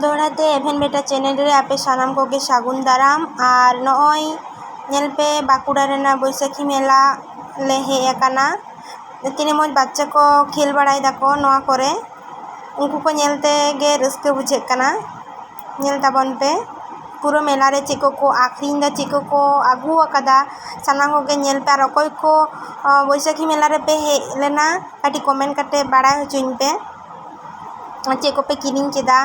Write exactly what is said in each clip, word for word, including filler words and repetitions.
ᱫᱚᱦᱲᱟ ᱛᱮ ᱮᱵᱷᱮᱱ ᱵᱮᱴᱟ ᱪᱮᱱᱮᱞ ᱨᱮ ᱟᱯᱮ ᱥᱟᱱᱟᱢ ᱠᱚᱜᱮ ᱥᱟᱹᱜᱩᱱ ᱫᱟᱨᱟᱢ᱾ ᱟᱨ ᱱᱚᱜᱼᱚᱭ ᱧᱮᱞ ᱯᱮ, ᱵᱟᱸᱠᱩᱲᱟ ᱨᱮᱱᱟᱜ ᱵᱳᱭᱥᱟᱠᱷᱤ ᱢᱮᱞᱟ ᱞᱮ ᱦᱮᱡ ᱟᱠᱟᱱᱟ᱾ ᱛᱤᱱᱟᱹᱜ ᱢᱚᱡᱽ ᱵᱟᱪᱪᱟ ᱠᱚ ᱠᱷᱮᱞ ᱵᱟᱲᱟᱭ ᱫᱟᱠᱚ ᱱᱚᱣᱟ ᱠᱚᱨᱮ, ᱩᱱᱠᱩ ᱠᱚ ᱧᱮᱞ ᱛᱮ ᱜᱮ ᱨᱟᱹᱥᱠᱟᱹ ᱵᱩᱡᱷᱟᱹᱜ ᱠᱟᱱᱟ᱾ ᱧᱮᱞ ᱛᱟᱵᱚᱱ ᱯᱮ, ᱯᱩᱨᱟᱹ ᱢᱮᱞᱟ ᱨᱮ ᱪᱮᱫ ᱠᱚᱠᱚ ᱟᱠᱷᱨᱤᱧ ᱫᱟ, ᱪᱮᱫ ᱠᱚᱠᱚ ᱟᱹᱜᱩ ᱟᱠᱟᱫᱟ, ᱥᱟᱱᱟᱢ ᱠᱚᱜᱮ ᱧᱮᱞ ᱯᱮ᱾ ᱟᱨ ᱚᱠᱚᱭ ᱠᱚ, ᱚ, ᱵᱳᱭᱥᱟᱠᱷᱤ ᱢᱮᱞᱟ ᱨᱮᱯᱮ ᱦᱮᱡ ᱞᱮᱱᱟ, ᱠᱟᱹᱴᱤᱡ ᱠᱚᱢᱮᱱᱴ ᱠᱟᱛᱮ ᱵᱟᱲᱟᱭ ᱦᱚᱪᱚᱧ ᱯᱮ, ᱪᱮᱫ ᱠᱚᱯᱮ ᱠᱤᱨᱤᱧ ᱠᱮᱫᱟ᱾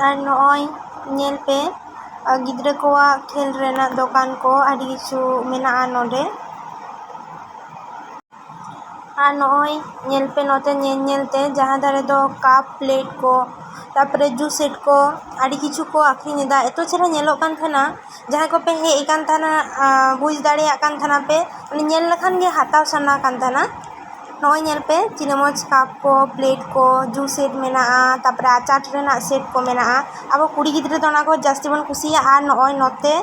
ᱟᱨ ᱱᱚᱜᱼᱚᱭ ᱧᱮᱞ ᱯᱮ, ᱟᱨ ᱜᱤᱫᱽᱨᱟᱹ ᱠᱚᱣᱟᱜ ᱠᱷᱮᱞ ᱨᱮᱱᱟᱜ ᱫᱚᱠᱟᱱ ᱠᱚ ᱟᱹᱰᱤ ᱠᱤᱪᱷᱩ ᱢᱮᱱᱟᱜᱼᱟ ᱱᱚᱰᱮ᱾ ᱟᱨ ᱱᱚᱜᱼᱚᱭ ᱧᱮᱞ ᱯᱮ, ᱱᱚᱛᱮ ᱧᱮᱞ ᱧᱮᱞ ᱛᱮ ᱡᱟᱦᱟᱸ ᱫᱷᱟᱨᱮ ᱫᱚ ᱠᱟᱯ, ᱯᱞᱮᱴ ᱠᱚ, ᱛᱟᱨᱯᱚᱨᱮ ᱡᱩᱥ ᱥᱮᱴ ᱠᱚ, ᱟᱹᱰᱤ ᱠᱤᱪᱷᱩ ᱠᱚ ᱟᱠᱷᱨᱤᱧ ᱮᱫᱟ᱾ ᱮᱛᱚ ᱪᱮᱦᱨᱟ ᱧᱮᱞᱚᱜ ᱠᱟᱱ ᱛᱟᱦᱮᱱᱟ, ᱡᱟᱦᱟᱸᱭ ᱠᱚᱯᱮ ᱦᱮᱡ ᱟᱠᱟᱱ ᱛᱟᱦᱮᱱᱟ, ᱟᱸ, ᱵᱩᱡᱽ ᱫᱟᱲᱮᱭᱟᱜ ᱠᱟᱱ ᱛᱟᱦᱮᱱᱟ ᱯᱮ, ᱢᱟᱱᱮ ᱧᱮᱞ ᱞᱮᱠᱷᱟᱱ ᱜᱮ ᱦᱟᱛᱟᱣ ᱥᱟᱱᱟ ᱠᱟᱱ ᱛᱟᱦᱮᱱᱟ᱾ ᱱᱚᱜᱼᱚᱭ ᱧᱮᱞ ᱯᱮ, ᱛᱤᱱᱟᱹᱜ ᱢᱚᱡᱽ ᱠᱟᱯ ᱠᱚ, ᱯᱞᱮᱴ ᱠᱚ, ᱡᱩᱥ ᱥᱮᱴ ᱢᱮᱱᱟᱜᱼᱟ, ᱛᱟᱨᱯᱚᱨᱮ ᱟᱪᱟᱨ ᱨᱮᱱᱟᱜ ᱥᱮᱴ ᱠᱚ ᱢᱮᱱᱟᱜᱼᱟ᱾ ᱟᱵᱚ ᱠᱩᱲᱤ ᱜᱤᱫᱽᱨᱟᱹ ᱫᱚ ᱚᱱᱟ ᱠᱚ ᱡᱟᱹᱥᱛᱤ ᱵᱚᱱ ᱠᱩᱥᱤᱭᱟᱜᱼᱟ᱾ ᱟᱨ ᱱᱚᱜᱼᱚᱭ ᱱᱚᱛᱮ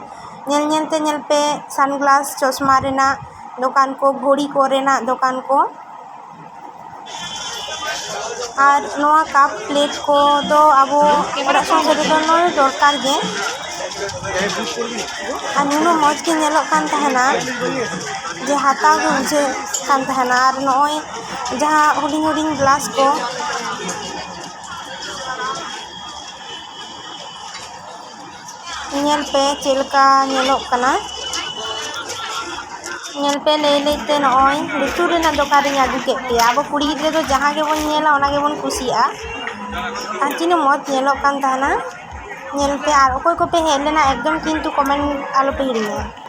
ᱧᱮᱞ ᱧᱮᱞ ᱛᱮ ᱧᱮᱞ ᱯᱮ, ᱥᱟᱱᱜᱞᱟᱥ, ᱪᱚᱥᱢᱟ ᱨᱮᱱᱟᱜ ᱫᱚᱠᱟᱱ ᱠᱚ, ᱜᱷᱚᱲᱤ ᱠᱚᱨᱮᱱᱟᱜ ᱫᱚᱠᱟᱱ ᱠᱚ᱾ ᱟᱨ ᱱᱚᱣᱟ ᱠᱟᱯ ᱯᱞᱮᱴ ᱠᱚᱫᱚ ᱟᱵᱚ ᱚᱲᱟᱜ ᱥᱚᱝᱥᱟᱨ ᱨᱮᱫᱚ ᱱᱚᱣᱟ ᱫᱚᱨᱠᱟᱨ ᱜᱮ᱾ ᱟᱨ ᱱᱩᱱᱟᱹᱜ ᱢᱚᱡᱽ ᱜᱮ ᱧᱮᱞᱚᱜ ᱠᱟᱱ ᱛᱟᱦᱮᱱᱟ ᱡᱮ ᱦᱟᱛᱟᱣ ᱜᱮ ᱵᱩᱡᱷᱟᱹᱜ ᱠᱟᱱ ᱛᱟᱦᱮᱱᱟ᱾ ᱟᱨ ᱱᱚᱜᱼᱚᱭ ᱡᱟᱦᱟᱸ ᱦᱩᱰᱤᱧ ᱦᱩᱰᱤᱧ ᱜᱞᱟᱥ ᱠᱚ, ᱧᱮᱞ ᱯᱮ ᱪᱮᱫ ᱞᱮᱠᱟ ᱧᱮᱞᱚᱜ ᱠᱟᱱᱟ᱾ ᱧᱮᱞ ᱯᱮ, ᱞᱟᱹᱭ ᱞᱟᱹᱭ ᱛᱮ ᱱᱚᱜᱼᱚᱭ ᱞᱩᱛᱩᱨ ᱨᱮᱱᱟᱜ ᱫᱚᱠᱟᱱ ᱨᱤᱧ ᱟᱹᱜᱩ ᱠᱮᱫ ᱯᱮᱭᱟ᱾ ᱟᱵᱚ ᱠᱩᱲᱤ ᱜᱤᱫᱽᱨᱟᱹ ᱫᱚ ᱡᱟᱦᱟᱸ ᱜᱮᱵᱚᱱ ᱧᱮᱞᱟ, ᱚᱱᱟ ᱜᱮᱵᱚᱱ ᱠᱩᱥᱤᱭᱟᱜᱼᱟ᱾ ᱟᱨ ᱛᱤᱱᱟᱹᱜ ᱢᱚᱡᱽ ᱧᱮᱞᱚᱜ ᱠᱟᱱ ᱛᱟᱦᱮᱱᱟ᱾ ᱧᱮᱞ ᱯᱮ, ᱟᱨ ᱚᱠᱚᱭ ᱠᱚᱯᱮ ᱦᱮᱡ ᱞᱮᱱᱟ, ᱮᱠᱫᱚᱢ ᱠᱤᱱᱛᱩ ᱠᱚᱢᱮᱱᱴ ᱟᱞᱚ ᱯᱮ ᱦᱤᱲᱤᱧᱟ᱾